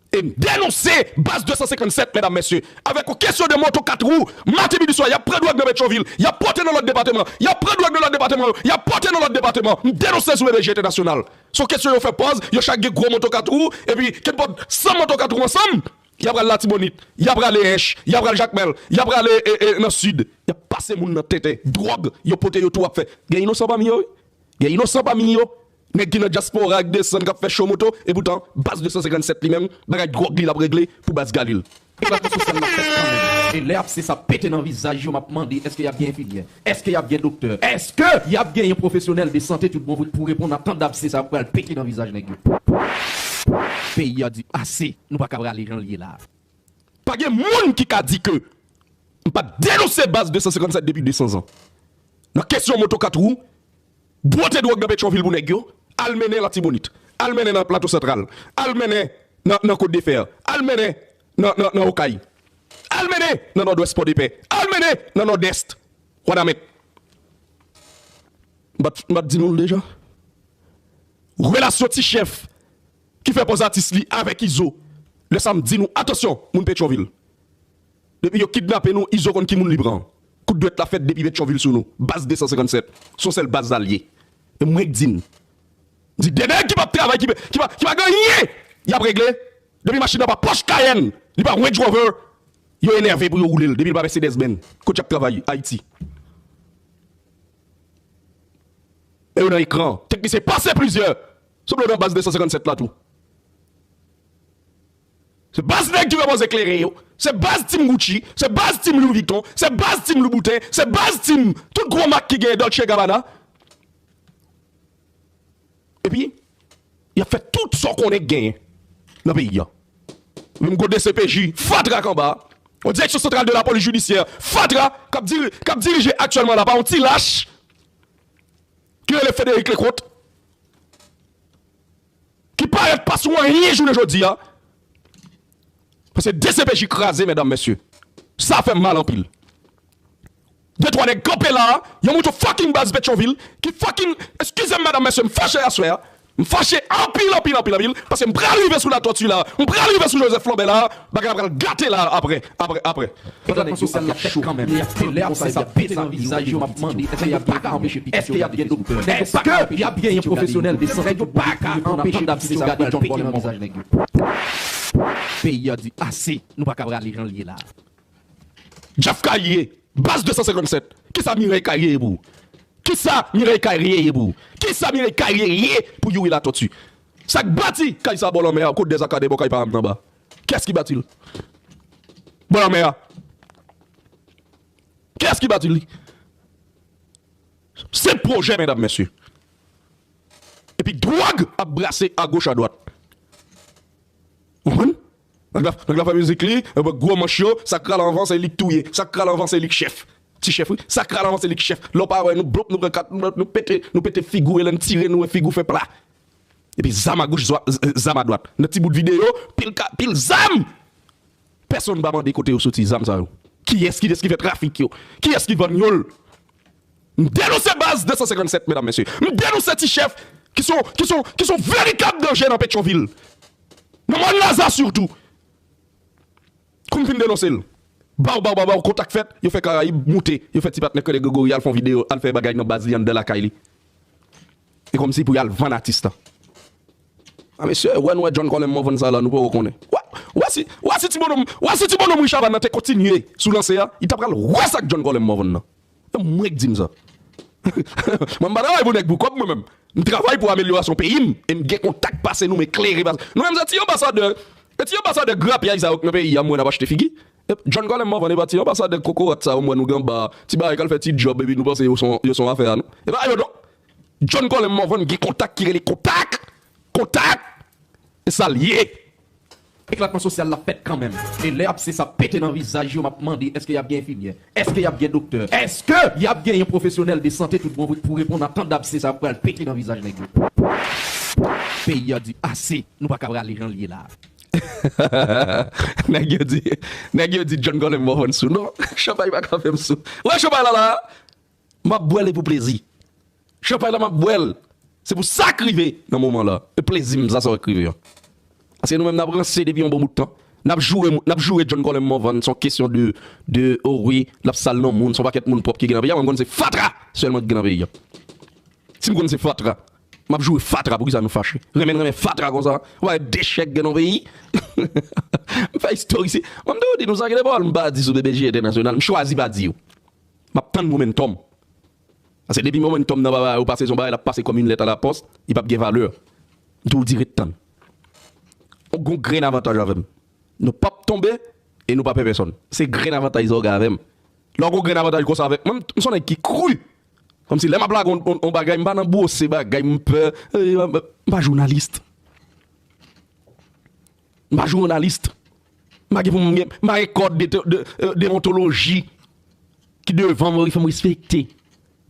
E m denonse baz de san senkann sèt, medam, mesye, avèk yon kesyon de moto kat wou. Maten, midi, swa, y ap pran dwòg nan Petyonvil, y ap pote nan lòt depatman, y ap pran dwòg nan lòt depatman, y ap pote nan lòt depatman. M denonse sou B B J Entènasyonal. Se yon kesyon yo fè pòz, yo chak gen gwo moto kat wou, epi kenpòt san moto kat wou ansanm, y ap pral Latibonit, y ap prale Ench, y ap pral Jakmèl, y ap prale, e, e, nan Sid. Y ap pase moun nan tenten. Dwòg, yo pote yo tou ap fè. Gen inosan pami yo, wi. Gen inosan pami yo. Nèg ki nan dyaspora k desann, k ap fè cho moto, epoutan, baz de san senkann sèt li menm, bagay dwòg li l ap regle pou baz Galil. Eklatman sosyal la fèt kanmenm. E lè abse sa pete nan vizaj yo, m ap mande, èske y ap gen enfimyè? Èske y ap gen doktè? Èske y ap genyen pwofesyonèl de sante tout bon vre pou reponn a tan d abse sa k pral pete nan vizaj nèg yo? Peyi a di ase, nou pa ka prale jan l ye la. Pa gen moun ki ka di ke m pa t denonse baz de san senkann sèt depi de san zan. Nan kesyon moto kat wou, bwote dwòg nan Petyonvil pou nèg yo, al mennen Latibonit, al mennen nan Plato Santral, al mennen nan, nan Kot de Fè, al mennen nan, nan, nan Okay, al mennen nan Nòdwès Pòdepè, al mennen nan Nòdès Wanament. M pa t, m pa t di nou l deja? Relasyon ti chèf ki fè pòz atis li avèk Izo. Lè sa m di nou, atansyon, moun Petyonvil. Depi yo kidnape nou, Izo konn ki moun li pran. Kout dwèt la fèt depi Petyonvil sou nou. Baz de san senkann sèt. Se yon sèl baz sa l ye. E mwen k di n. M di de nèg ki p ap travay, ki, ki pa, ki pa gen anyen y ap regle. Depi machin nan pa Porsche Cayenne, li pa Range Rover, yo enève pou yo woule l. Depi l pa Mercedes Benz, kot y ap travay? Ayiti. E yo nan ekran. Teknisyen pase plizyè. Sanble yo nan baz de san senkann sèt la tou. Se baz nèg ki fè pòz eklere yo. Se baz Team Gucci. Se baz Team Louis Vuitton. Se baz Team Louboutin. Se baz Team tout gwo mak ki genyen, Dolce Gabbana. Epi, y ap fè tout sa w konnen k genyen nan peyi a. Menm gwo D C P J, fatra k anba. Yon direksyon santral de lapolis jidisyè, fatra, k ap diri-, k ap dirije aktyèlman la pa yon ti lach ki rele Frédéric Leconte, ki parèt pa sou anyen jounen jodi a. Paske D C P J kraze, medam, mesye. Sa fè m mal anpil. De twa nèg kanpe la a, yo monte yon fucking baz Petyonvil, ki fucking, eskize m, medam, mesye, m fache aswè a. M fache anpil, anpil, anpil, anpil, paske m pral rive sou Latòti la, m pral rive sou Joseph Lambert la, bagay la pral gate la apre, apre, apre. Tout Latman Sosyal la fèt kanmenm. E lè ap se sa pete nan vizaj yo, m ap mande, èske y ap ka anpeche pitit yo gade Facebook? Èske y ap gen pwofesyonèl de sante ki pou reponn a tandap si yo gade John Paul nan vizaj nèg yo? Peyi a di ase, nou pa ka prale jan l ye la. Jeff Carrière, baz de san senkann sèt. Kisa Mireille Carrière ye pou ou? Kisa Mireille Carrière ye pou ou? Kisa Mireille Carrière ye pou Youri Latortue? Sa k bati kay sa bò lanmè a, kot dèzakadè bò kay pa m nan ba? Kiyès ki bati l? Bò lanmè a. Kiyès ki bati li? Se pwojè, medam, mesye. Epi dwòg ap brase agoch adwat. Ou konprann? Nèg la, nèg la fè mizik li, epi gwo manch yo, sa k ral anvan se li k touye, sa k ral anvan se li k chèf. Ti chèf, wi. Sa k ral anvan se li k chèf. Lè w pa wè, nou blòp, nou pran kat, nou, nou pete, nou pete figi w, e lè n tire, nou wè figi w fè pla. Epi zam agoch, zwa- z- zam adwat. Nan ti bout videyo, pil ka- pil zam! Pèsonn pa mande kote yo soti zam sa yo. Kiyès, kiyès ki fè trafik yo? Kiyès ki vann yo l? M denonse baz de san senkann sèt, medam, mesye. M denonse ti chèf ki son, ki son, ki son veritab danje nan Petyonvil. Nan Mòn Laza sitou. Kou m fin denonse l, baw, baw, baw, baw, kontak fèt, yo fè Karayib moute, yo fè ti patnè Kenneth Gregory al fè yon videyo, al fè bagay nan baz li anndan lakay li. E kòmsi pou y al vann atis la. A mesye, wè nou wè John Colem Morvan sa la, nou poko konnen. Wè, wè si, wè si ti bonòm, wè si ti bonòm Richard Vann nan te kontinye sou lanse a, li ta pral wè sa k John Colem Morvan nan. E mwen k di m sa. Mwen m pa travay pou nèg pou kòb mwen menm. M travay pou amelyorasyon peyi m. E m gen kontak pase nou, m eklere pase. Nou menm se ti anbasadè. E ti anbasadè grapyay sa yo k nan peyi a, m wè n ap achte figi. E John Colem Morvan e pa ti anbasadè kokorat sa yo m wè nou gen anba. Ti bagay k al fè ti djòb epi nou panse yo son, yo son afè a nou. E pa yo non. John Colem Morvan gen kontak ki rele kontak. Kontak! E sa l ye. Eklatman sosyal la fèt kanmenm. E lè ap se sa pete nan vizaj yo, m ap mande, èske y ap gen enfimyè? Èske y ap gen doktè? Èske y ap gen yon pwofesyonèl de sante tout bon pou reponn a tandap se sa pral pete nan vizaj nèg yo? Peyi a di ase, nou pa ka prale jan l ye la. Nèg yo di, nèg yo di John Colem Morvan sou non. Chanpay pa ka fè m sou. Wè chanpay la la. M ap bwè l e pou plezi. Chanpay la m ap bwè l. Se pou sa k rive nan moman la. E plezi m sa sa w wè k rive an. Paske nou menm n ap ranse depi yon bon bout tan. N ap joure moun, n ap joure John Colem Morvan, se yon kesyon de, de, o wi, l ap sal non moun, se yon pakèt moun pwòp ki gen nan peyi a, mwen m konn se fatra sèlman ki gen nan peyi a. Si m konn se fatra, m ap joure fatra, poukisa nou fache? Renmen n renmen fatra konsa, w pa wè dechèk gen nan peyi? M fè istorisi, mwen m toujou di nou sa, gen de pawòl m pa di sou B B J entènasyonal, m chwazi pa di yo. M ap tann momentum. Paske depi momentum nan pa ba yo pase, se yon bagay l ap pase kòm yon lèt a la pòs, li p ap gen valè. M toujou di ret tann. Ou gon grenn avantaj avè m. Nou p ap tonbe e nou p ap pè pèsonn. Se grenn avantaj sa w gen avè m. Lè w gon grenn avantaj konsa avèk mwen, m se yon nèg ki kri. Kòmsi lè m ap lage yon, yon, yon bagay, m pa nan bwose bagay, m pè. Eh, m pa jounalis. M pa jounalis. M pa gen pou m gen, m pa gen kòd de, de, de, deontoloji ki devan mwen, ki fè m respekte.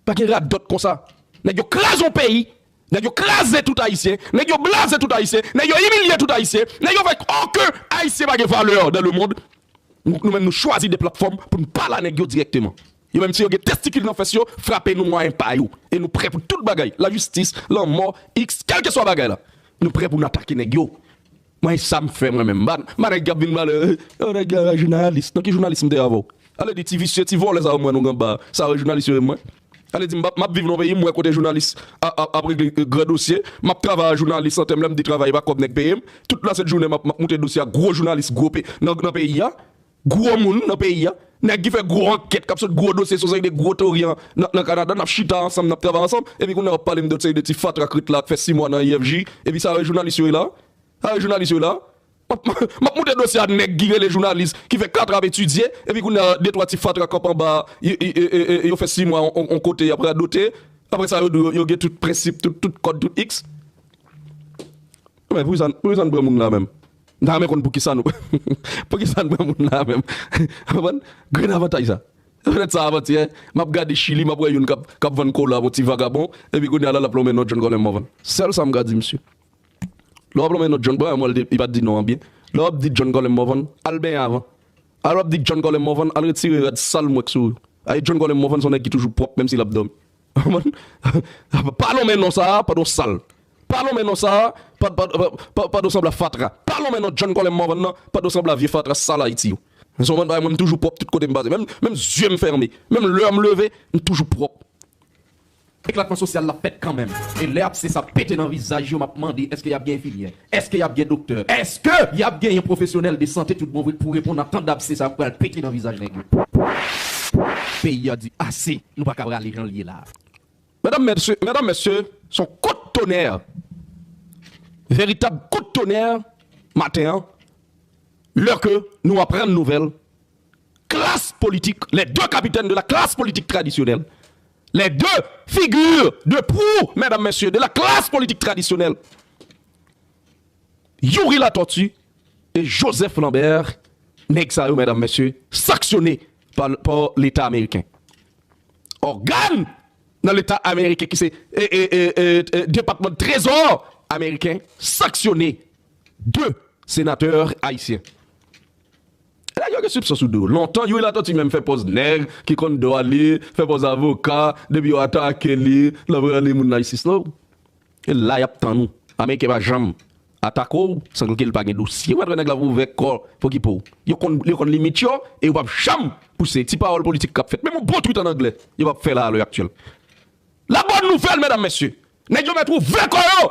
Pa gen radòt konsa. Nèg yo kraze yon peyi. Nèg yo kraze tout Ayisyen. Nèg yo blaze tout Ayisyen. Nèg yo imilye tout Ayisyen. Nèg yo fè ke Ayisyen pa gen valè dans le monde. Nou, nou menm nou chwazi de platfòm pou n pale a nèg yo dirèkteman. Yo menm si yo gen testikil nan fès yo, frape nou mwayen pa yo. E nou prè pou tout bagay. Lajistis, lanmò, iks, kèlkeswa bagay la. Nou prè pou n atake nèg yo. Mwen, e sa m fè mwen menm. M pa, m pa nèg k ap vin pale, "Eh, oh, nèg la, jounalis." Nan ki jounalis m te avè w? Ale di ti visye, ti vòlè sa yo mwen nou gen anba. Sa yo jounalis yo ye mwen. Ale di m, m ap, m ap viv nan peyi, m wè kote jounalis a, a, ap regle, eh, gran dosye. M ap travay a jounalis an tèm lè m di travay, e pa kòb nèg peye m. Tout lasent jounen, m ap, m ap moute dosye a gwo jounalis, gwo pe, nan, nan peyi a. Gwo moun nan peyi a. Nèg ki fè gwo ankèt, k ap sot gwo dosye sou seri de gwo tori an, nan, nan Kanada, n ap chita ansanm, n ap travay ansanm, epi kounye a w ap pale m de seri de ti fatra k ret la, k fè sis mwa nan I F J, epi sa yo jounalis yo ye la? Sa yo jounalis yo ye la? M ap, m ap moute dosye a nèg ki rele jounalis, ki fè kat ap etidye, epi kounye a de twa ti fatra k ap anba, y- y- y- y- yo fè sis mwa on, on, on kote, y ap radote, apre sa yo di yo, yo gen tout prensip, tout, tout kòd, tout iks. Men poukisa, poukisa n pran moun la menm? M ta renmen konn poukisa nou, poukisa n pran moun la menm. Konprann? Grenn avantaj sa. Petèt sa avantyè, m ap gade Chili, m ap wè youn k ap, k ap vann kola, yon ti vagabon, epi kounye a la, l ap lonmen non John Colem Morvan. Sèl sa m ka di misye. Lè w ap lonmen non John, bon, mwen, li pa t di non an byen. Lè w ap di John Colem Morvan, al benyen avan. Al w ap di John Colem Morvan, al retire rad sal m wè k sou ou. Ay, John Colem Morvan se yon nèg ki toujou pwòp, menm si l ap dòmi. Konprann? Pa lonmen non sa a pandan w sal. Pa lonmen non sa a, pa, pa, pa, pa, pa sanble a fatra. Pa lonmen non John Colem Morvan nan, pa sanble a vye fatra sal Ayiti yo. Se yon bann bagay, mwen, m toujou pwòp tout kote m pase. Menm, menm zye m fèmen, menm lè m leve, m toujou pwòp. Eklatman sosyal la fèt kanmenm. E lè abse sa pete nan vizaj yo, m ap mande, èske y ap gen enfimyè? Èske y ap gen doktè? Èske y ap genyen pwofesyonèl de sante tout bon vre pou reponn a tan dabse sa k pral pete nan vizaj nèg yo? Peyi a di ase, nou pa ka prale jan l ye la. Medam, mesye, medam, mesye, se yon kout tonè, veritab kout tonè maten an, lè ke nou aprann nouvèl klas politik, les deux capitaines de la classe politique traditionnelle, les deux figures de proue, mesdames, messieurs, de la classe politique traditionnelle, Youri Latortue et Joseph Lambert, nèg sa yo, medam, mesye, sanksyone pa, pa Leta ameriken. Ògàn nan Leta ameriken ki se e, e, e, e, e, Depatman Trezò ameriken sanksyone de senatè ayisyen. Nèg yo gen soupsyon sou do yo. Lontan, Youri Latortue menm fè pòz nèg ki konn dwa li, fè pòz avoka, depi yo atake li, l ap rele moun nan isis la. E la y ap tann ou. Ameriken pa janm atake w san ke l pa gen dosye. Ou pa t wè nèg la ouvè kò pou okipe w. Yo konn, yo konn limit yo e yo p ap janm pouse. Ti pawòl politik k ap fèt. Menm yon bon twit ann anglè, yo p ap fè la a lè aktyèl. La bòn nouvèl, medam, mesye. Nèg yo mèt ouvè kò yo.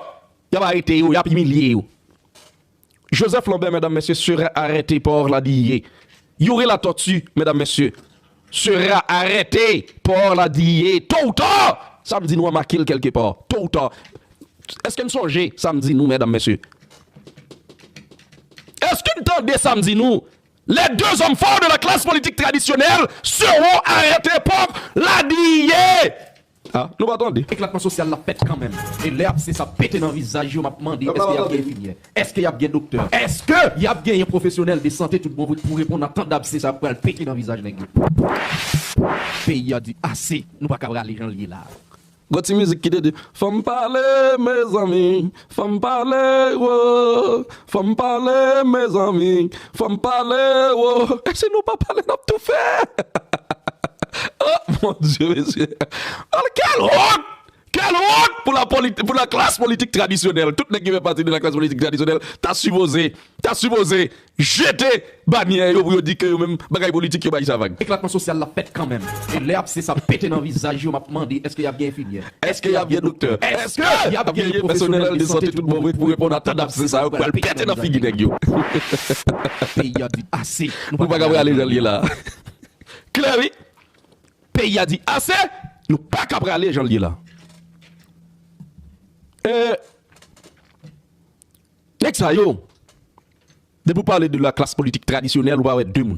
Y ap arete yo, y ap imilye yo. Joseph Lambert, medam, mesye, sera arete pa la D E A. Youri Latortue, medam, mesye, sera arete pa la D E A. To ou ta, sa m di nou an make l kèlke pa. To ou ta. Èske n sonje sa m di nou, medam, mesye? Èske n tande sa m di nou? Les deux hommes forts de la classe politique traditionnelle seront arrêtés par la D E A. Ah, nou pa tande. Eklatman sosyal la fèt kanmenm. E lè abse sa pete nan vizaj yo, m ap mande, èske y ap gen enfimyè? Èske y ap gen doktè? Èske y ap genyen pwofesyonèl de sante tout bon vre pou reponn a tan dabse sa k pral pete nan vizaj nèg yo? Peyi a di ase, nou pa ka prale jan l ye la. Gon ti mizik ki te di, fò m pale, mezanmi, fò m pale, wo, fò m pale, mezanmi, fò m pale, wo. E si nou pa pale, n ap toufe. Oh, mon Dieu, mesye. Kèl wont! Kèl wont pou la, pou la klas politik tradisyonèl. Tout nèg ki fè pati de la klas politik tradisyonèl ta sipoze, ta sipoze jete banyè yo pou yo di ke yo menm bagay politik yo bay sa vag. Eklatman sosyal la fèt kanmenm. E lè abse sa pete nan vizaj yo, m ap mande, èske y ap gen enfimyè? Èske y ap gen doktè? Èske y ap gen pwofesyonèl de sante tout bon vre pou reponn a tan dabse sa yo k pral pete nan figi nèg yo? Peyi a di ase. Nou pa ka prale jan l ye la. Klè, wi. Peyi a di ase, nou pa ka prale jan l ye la. E, nèg sa yo, depi w pale de la klas politik tradisyonèl, ou pa wè de moun.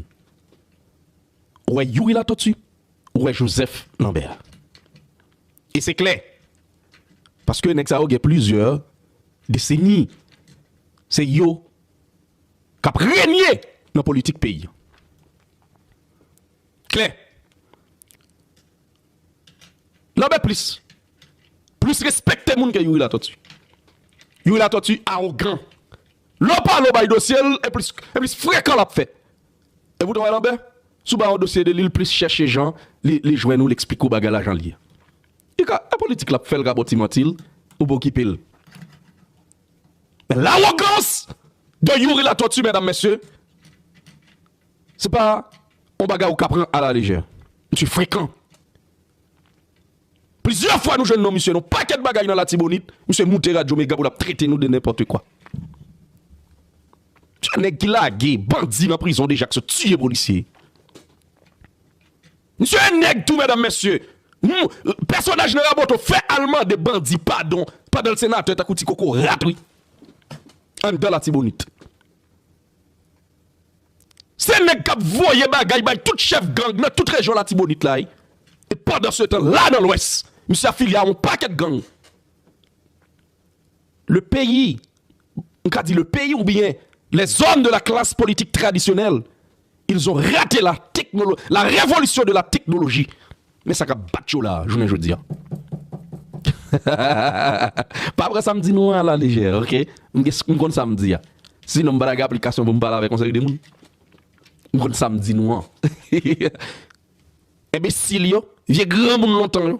Ou wè Youri Latortue, ou wè Joseph Lambert. E se klè. Paske nèg sa yo gen plizyè deseni. Se yo k ap renye nan politik peyi a. Klè. Lambert plis, plis respekte moun ke Youri Latortue. Youri Latortue awogan. Lè w pale w bay dosye l, e plis, e plis frekan l ap fè. E poutan w wè Lambert, si w ba yon dosye de li, l plis chèche jan li, li jwenn ou, l eksplike w bagay la jan l ye. Li ka, e politik l ap fè, l ka ba w ti manti l, ou pa okipe l. Men lawogans de Youri Latortue, medam, mesye, se pa yon bagay ou ka pran a la lejè. Misye frekan. Plizyè fwa nou jwenn non misye nan yon pakèt bagay nan Latibonit, misye moute Radyo Mega pou l ap trete nou de nenpòt kwa. Se nèg ki lage bandi nan prizon deja, ki sot tiye polisye. Misye e nèg tou, medam, mesye. Hmm, pèsonaj nan Raboto fè al mande bandi padon pandan l senatè tankou ti kokorat, wi. Anndan Latibonit. Se nèg k ap voye bagay bay tout chèf gang nan tout rejyon Latibonit la, wi. E pandansetan, la nan Lwès, misye afilye a yon pakèt gang. Le pays, m ka di le pays oubyen les hommes de la classe politique traditionnelle, ils ont raté la technolo-, la révolution de la technologie. Men sa k ap bat yo la, jounen jodi a. Pa pran sa m di nou an a la lejè, oke? M gen, m konn sa m di a. Sinon, m pa ta gen aplikasyon pou m pale avèk yon seri de moun. M konn sa m di nou an. Enbesil yo, vye granmoun lontan yo,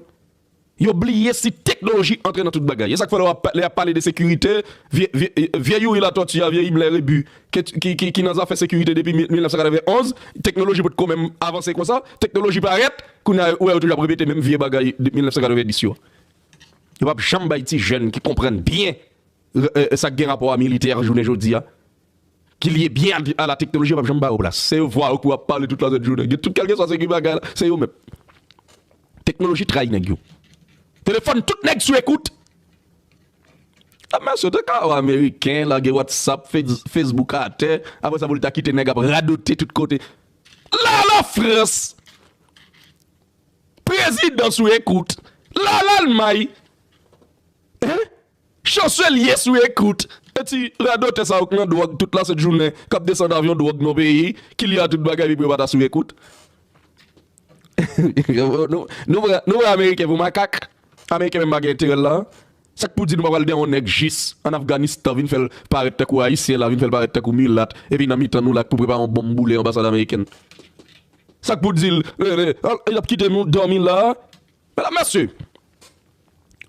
Yo bliye si teknoloji antre nan tout bagay. E sa k fè lè y ap, lè y ap pale de sekirite, vye, vye, vye Youri Latortue a, vye Himmler Rébu, ke, ki, ki, ki nan zafè sekirite depi mil, mil nèf san katreven onz, teknoloji potko menm avanse konsa, teknoloji parèt, kounye a ou wè yo toujou ap repete menm vye bagay de mil nèf san katreven dis yo. Yo p ap janm bay ti jèn ki konprann byen, e, e, sa k gen rapò a militè jounen jodi a, ki lye byen a, a la teknoloji, yo p ap janm ba yo plas. Se yo vwa yo pou ap pale tout la sent jounen. Gen tout kèlkeswa se ki bagay la, se yo menm. Teknoloji trayi nèg yo. Telefòn tout nèg sou ekout. A, mesye, te ka wè Ameriken lage WhatsApp, Face-, Facebook atè, apre sa pou li ta kite nèg ap radote tout kote. La, Lafrans, prezidan sou ekout. La, Lalmay, hein? Chanselye sou ekout. E ti radotè sa yo k nan dwòg tout la sent jounen, k ap desann avyon dwòg nan peyi, ki li a tout bagay, li pou yo pa ta sou ekout. Nou, nou, nou pran, nou pran Ameriken pou makak. Ameriken menm pa gen enterè l la. Sa k pou di nou pa pral dèyè yon nèg jis ann Afganistan vin fè l parèt tankou Ayisyen la, vin fè l parèt tankou milat, epi nan mitan nou la k pou prepare yon bonm boule anbasad amerikèn. Sa k pou di l, e, e, e, y ap kite nou dòmi la. Medam, mesye,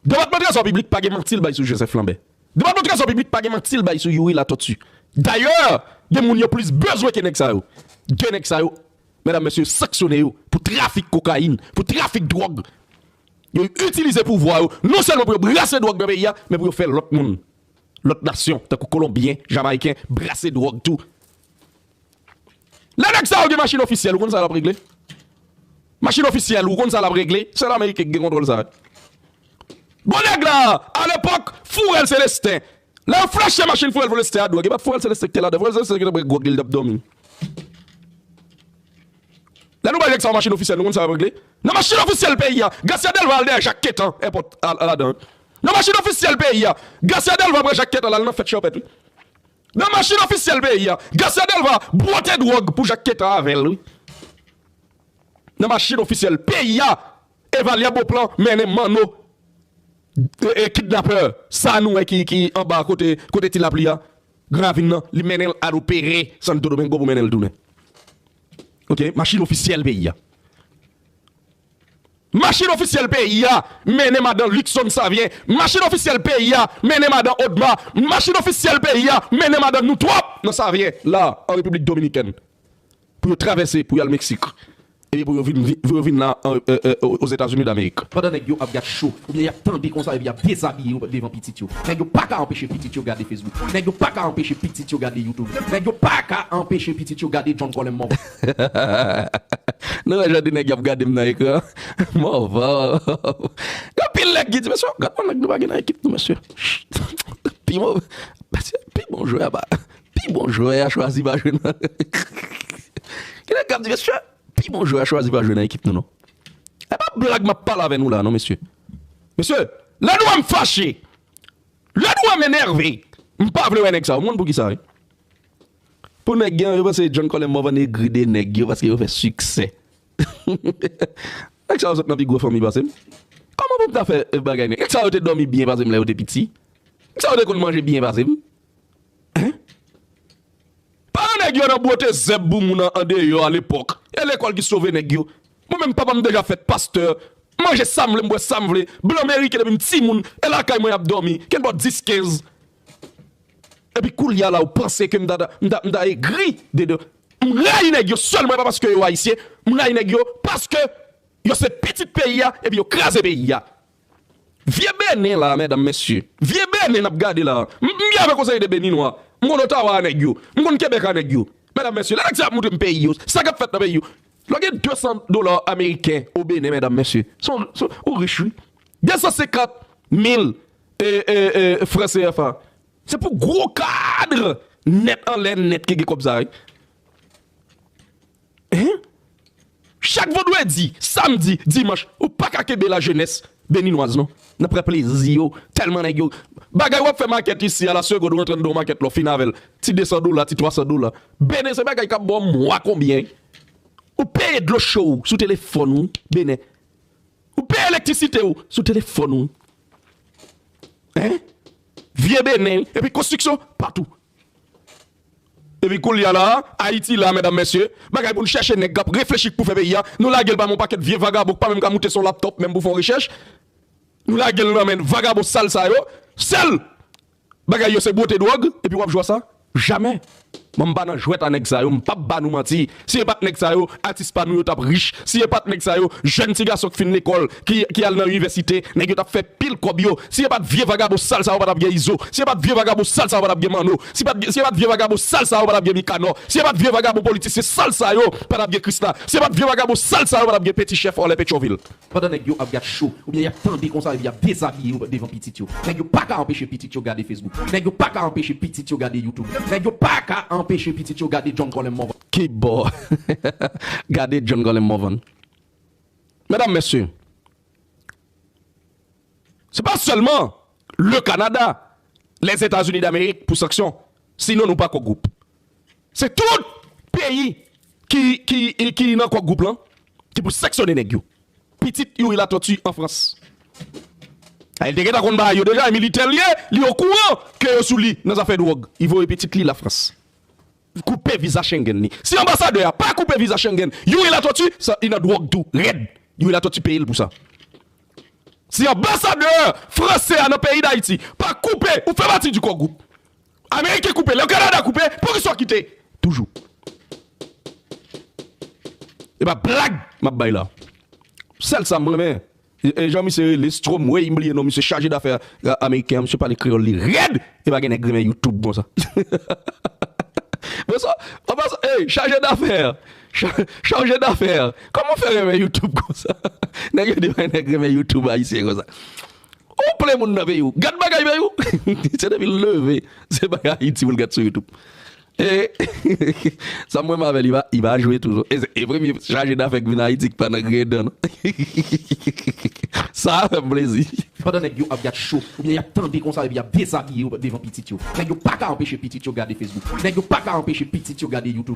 Depatman Trezò Piblik pa gen manti l bay sou Joseph Lambert. Depatman Trezò Piblik pa gen manti l bay sou Youri Latortue. Dayè, gen moun yo plis bezwen ke nèg sa yo. De nèg sa yo, medam, mesye, sanksyone yo pou trafik kokayin, pou trafik dwòg. Yo itilize pouvwa yo, non sèlman pou yo brase dwòg nan peyi a, men pou yo fè lòt moun, lòt nasyon, tankou Kolonbyen, Jamayiken, brase dwòg tou. Lè nèg sa yo gen machin ofisyèl, ou konn sa l ap regle? Machin ofisyèl, ou konn sa l ap regle? Sèl Ameriken ki gen kontwòl sa. Bon, nèg la, alepòk, Fourel Célestin. Lè yo flache machin Fourel Célestin a dwòg, e pa Fourel Célestin ki te ladan, Fourel Célestin ki te pran gwòg li, li t ap dòmi. Lè nou bay nèg sa yo machin ofisyèl, nou konn sa y ap regle? Nan machin ofisyèl peyi a, Garcia Delva al dèyè Jak Ketan, èpòt a, a ladan. Nan machin ofisyèl peyi a, Garcia Delva pran Jak Ketan, l al nan fèt chanpèt, wi. Nan machin ofisyèl peyi a, Garcia Delva bwote dwòg pou Jak Ketan avè l, wi. Nan machin ofisyèl peyi a, Evalya Beauplan mennen Manno, e, e, kidnapè sa nou wè ki, ki anba kote, kote Ti Lapli a, Gran Ravin nan, li mennen l al opere Santo Domingo pou mennen l tounen. Oke, machin ofisyèl peyi a. Machin ofisyèl peyi a mennen madan Luckson Savien. Machin ofisyèl peyi a mennen madan Odma. Machin ofisyèl peyi a mennen madan nou twòp nan Savien, la, an Repiblik Dominikèn. Pou yo travèse, pou y al Meksik. Epi pou yo vin, vi-, pou yo vin la, an, e, e, o-, Ozetazini Damerik. Pandan nèg yo ap gad cho, oubyen y ap tande konsa, epi y ap dezabiye yo devan pitit yo. Nèg yo pa ka anpeche pitit yo gade Facebook. Nèg yo pa ka anpeche pitit yo gade YouTube. Nèg yo pa ka anpeche pitit yo gade John Colem Morvan. Nou wè jan de nèg y ap gade m nan ekran? Morvan. Gen anpil nèg ki di, "Mesye, gad yon nèg nou pa gen nan ekip nou, mesye." Pi bon, mesye, pi bon jwè a pa, pi bon jwè a chwazi pa jwe nan. Gen nèg k ap di, "Mesye, pi bon jwè a chwazi pa jwe nan ekip nou, non." E pa blag m ap pale avè nou la, non, mesye. Mesye, lè nou wè m fache, lè nou wè m enève, m pa vle wè nèg sa yo. Ou konn poukisa, wi? Pou nèg gen, yo panse John Colem Morvan egri de nèg yo paske yo fè siksè. Nèg sa yo sot nan pi gwo fanmi pase m. Kòman pou m ta fè, e, bagay nèg? Nèg sa yo te dòmi byen pase m lè yo te piti. Nèg sa yo te konn manje byen pase m. Hein? Paran nèg yo nan bwote zèb pou moun an, andeyò alepòk. E lekòl ki sove nèg yo. Mwen menm, papa m deja fèt pastè. M manje sa m vle, m bwè sa m vle. Blan meriken depi m timoun. E lakay mwen y ap dòmi. Kenpòt dis, kenz. Epi koulye a la, ou panse ke m ta, m ta, m ta egri de, de. M rayi nèg yo sèlman, e pa paske yo ayisyen. M rayi nèg yo paske yo se pitit peyi a, epi yo kraze peyi a. Vye Benen la, medam, mesye. Vye Benen n ap gade la. M, m byen avèk yon seri de Beninwa. M konn Ottawa a nèg yo. M konn Kebèk a nèg yo. Medam, mesye, lè nèg sa ap montre m peyi yo, sa k ap fèt nan peyi yo. Lè w gen de san dola ameriken o Benen, medam, mesye, se yon, se yon, ou rich, wi. De san senkant mil, e, e, e, fran C F A. Se pou gwo kad nèt anlè nèt ki gen kòb sa, wi. Hein? Chak vandredi, samdi, dimanch, ou pa ka kenbe lajenès beninwaz, non. Nan pran plezi yo, tèlman nèg yo. Bagay w ap fè makèt isi a, la segond ou rantre anndan yon makèt la, w fin avè l. Ti de san dola, ti twa san dola. Benen, se bagay k ap ba w mwa konbyen? Ou peye dlo cho w sou telefòn ou, Benen. Ou peye elektrisite w sou telefòn ou. Hein? Vye Benen, epi konstriksyon patou. Epi koulye a la, Ayiti la, medam, mesye, bagay pou n chèche nèg k ap reflechi k pou fè peyi a, nou lage l pa men yon pakèt vye vagabon k pa menm ka moute sou laptòp menm pou fè yon rechèch. Nou lage l nan men vagabon sal sa yo. Sèl bagay yo se bwote dwòg, epi w ap jwe sa? Jamè. Mwen, m pa nan jwèt a nèg sa yo, m p ap ba nou manti. Si e pa t nèg sa yo, atis pa nou yo t ap rich. Si e pa t nèg sa yo, jèn ti gason k fin lekòl, ki, ki al nan inivèsite, nèg yo t ap fè pil kòb yo. Si e pa t vye vagabon sal sa yo, pa t ap gen Izo. Si e pa t vye vagabon sal sa yo, pa t ap gen Manno. Si pa t, si e pa t vye vagabon sal sa yo, pa t ap gen Mikanò. Si e pa t vye vagabon politisyen sal sa yo, pa t ap gen Krisla. Si e pa t vye vagabon sal sa yo, pa t ap gen Peti Chèf anlè Petyonvil. Pandan nèg yo ap gad cho, oubyen y ap tande konsa epi y ap dezabiye yo devan pitit yo. Nèg yo pa ka anpeche pitit yo gade Facebook. Nèg yo pa ka anpeche pitit yo gade YouTube. Nèg yo pa ka anpeche pitit yo gade John Colem Morvan. Ki bò? Gade John Colem Morvan. Medam, mesye, se pa sèlman le Canada, Lèzetazini Damerik pou sanksyon. Sinon, nou pa Kòk Gwoup. Se tout peyi ki, ki, ki nan Kòk Gwoup lan ki pou sanksyone nèg yo. Pitit Youri Latortue an Frans. A, li te gentan konn bagay yo deja, e militè l ye, li okouran ke yo sou li nan zafè dwòg. Li voye pitit li Lafrans. Koupe viza Schengen li. Si anbasadè a pa koupe viza Schengen Youri Latortue, sa, li nan dwòg tou, rèd. Youri Latortue peye l pou sa. Si anbasadè fransè a nan peyi Dayiti pa koupe, ou fè pati di Kòk Gwoup. Ameriken koupe, lè Kanada koupe, poukisa w kite? Toujou. E pa blag m ap bay la. Sèl sa m renmen. E, e jan misye rele, Stromway, m bliye non misye, chaje dafè, a, ameriken an, misye pale kreyòl li rèd. E pa gen nèg renmen YouTube konsa. Bon, sa, an pasan, hey, chaje dafè. Cha-, chaje dafè. Kòman w fè renmen YouTube konsa? Nèg yo di, nèg renmen YouTube ayisyen konsa. Ou plen moun nan peyi w. Gad bagay peyi w. Se depi l leve, se bagay Ayiti pou l gad sou YouTube. E, sa m renmen avè l, li pa, li pa jwe toujou. E, e premye chaje dafè k vin Ayiti k pa nan griyen dan, non. Sa fè m plezi. Pandan nèg yo ap gad cho, oubyen y ap tande konsa epi y ap dezabiye yo devan pitit yo. Nèg yo pa ka anpeche pitit yo gade Facebook. Nèg yo pa ka anpeche pitit yo gade YouTube.